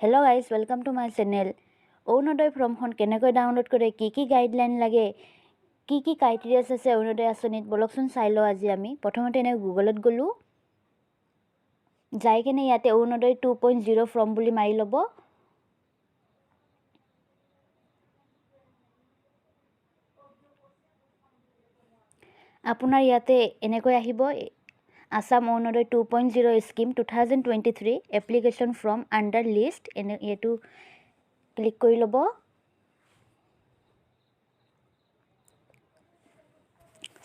Hello guys, welcome to my channel. Orunodoi ফৰ্মখন কেনেকৈ download কৰে, কি কি গাইডলাইন লাগে, কি কি ক্ৰাইটেৰিয়াছ আছে অৰুণোদয় আঁচনিত, ব'লকচোন চাই লওঁ আজি আমি। প্ৰথমতে এনে গুগলত গ'লোঁ, যাই কেনে ইয়াতে অৰুণোদয় 2.0 ফৰ্ম বুলি মাৰি ল'ব। আপোনাৰ ইয়াতে এনেকৈ আহিব, Assam Orunodoi 2.0 scheme 2023 application form under list। এনে এইটো ক্লিক কৰি ল'ব।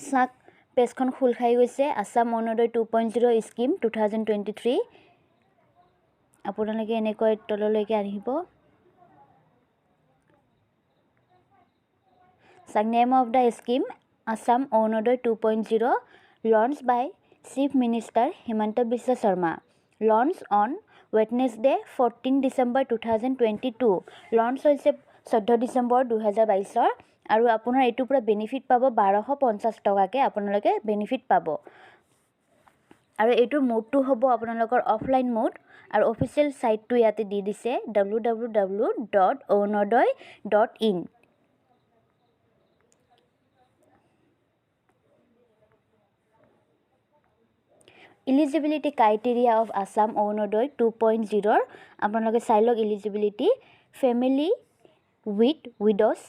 চাওক, পেজখন খোল খাই গৈছে, Assam Orunodoi 2.0 scheme 2023। আপোনালোকে এনেকৈ তললৈকে আহিব। চাওক, name of the scheme Assam Orunodoi 2.0, launch by Chief Minister Himanta Biswa Sarma, launch on Wednesday, 14 December 2022। Launch হৈছে 14 ডিচেম্বৰ 2022ৰ। আৰু আপোনাৰ এইটোৰ পৰা বেনিফিট পাব 1250 টকাকৈ আপোনালোকে বেনিফিট পাব। আৰু এইটোৰ মোডটো হ'ব আপোনালোকৰ অফলাইন মোড। আৰু অফিচিয়েল ছাইটটো ইয়াতে দি দিছে, www.orunodoi.in। Eligibility criteria of Assam Orunodoi 2.0ৰ আপোনালোকে চাই লওক। Eligibility: family with widows,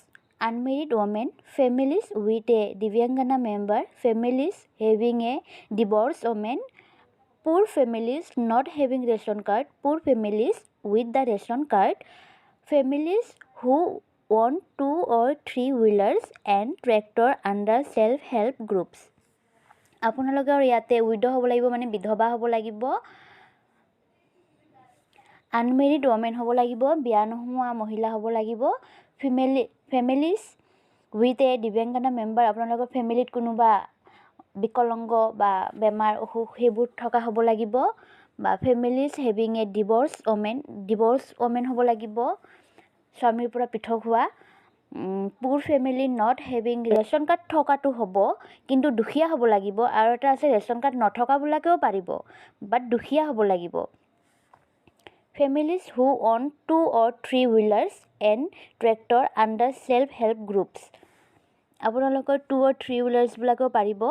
unmarried women, families with a Divyangjan member, families having a divorce women, poor families not having ration card, poor families with the ration card, families who own two or three wheelers and tractor under self help groups। আপোনালোকৰ ইয়াতে weed' হ'ব লাগিব, মানে বিধৱা হ'ব লাগিব, unmarried women হ'ব লাগিব, বিয়া নোহোৱা মহিলা হ'ব লাগিব, families with a Divyangjan member, আপোনালোকৰ ফেমিলিত কোনোবা বিকলাংগ বা বেমাৰ অসুখ সেইবোৰ থকা হ'ব লাগিব, বা families having a divorce women, divorce women হ'ব লাগিব, স্বামীৰ পৰা পৃথক হোৱা, poor family not having ration card থকাটো হ'ব, কিন্তু দুখীয়া হ'ব লাগিব। আৰু এটা আছে, ৰেচন কাৰ্ড নথকাবিলাকেও পাৰিব, বাট দুখীয়া হ'ব লাগিব। Families who own two or three wheelers and tractor under self help groups। আপোনালোকৰ টু অৰ থ্ৰী হুইলাৰ্ছবিলাকেও পাৰিব,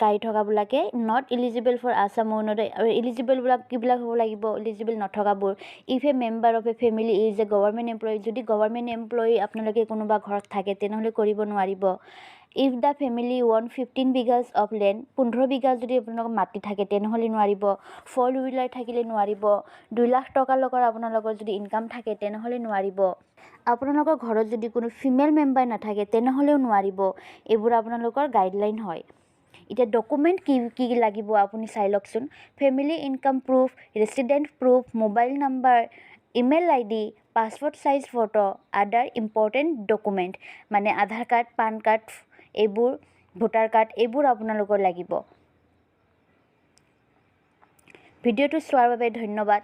গাড়ী থকাবিলাকে। Not eligible for Assam Orunodoi। আৰু ইলিজিবলবিলাক কিবিলাক হ'ব লাগিব? ইলিজিবল নথকাবোৰ: if a member of a family is a government employee, যদি government employee আপোনালোকে কোনোবা ঘৰত থাকে, তেনেহ'লে কৰিব নোৱাৰিব। If the family own 15 bighas of land, 15 বিঘা যদি আপোনালোকৰ মাটি থাকে, তেনেহ'লে নোৱাৰিব। ফ'ৰ হুইলাৰ থাকিলে নোৱাৰিব। 2 লাখ টকাৰ লগত আপোনালোকৰ যদি ইনকাম থাকে, তেনেহ'লে নোৱাৰিব। আপোনালোকৰ ঘৰত যদি কোনো ফিমেল মেম্বাৰ নাথাকে, তেনেহ'লেও নোৱাৰিব। এইবোৰ আপোনালোকৰ গাইডলাইন হয়। এতিয়া ডকুমেণ্ট কি কি লাগিব আপুনি চাই লওকচোন। Family income proof, resident proof, mobile number, email ID, passport size photo, other important document, মানে আধাৰ কাৰ্ড, পান কাৰ্ড এইবোৰ, ভোটাৰ কাৰ্ড এইবোৰ আপোনালোকৰ লাগিব। ভিডিঅ'টো চোৱাৰ বাবে ধন্যবাদ।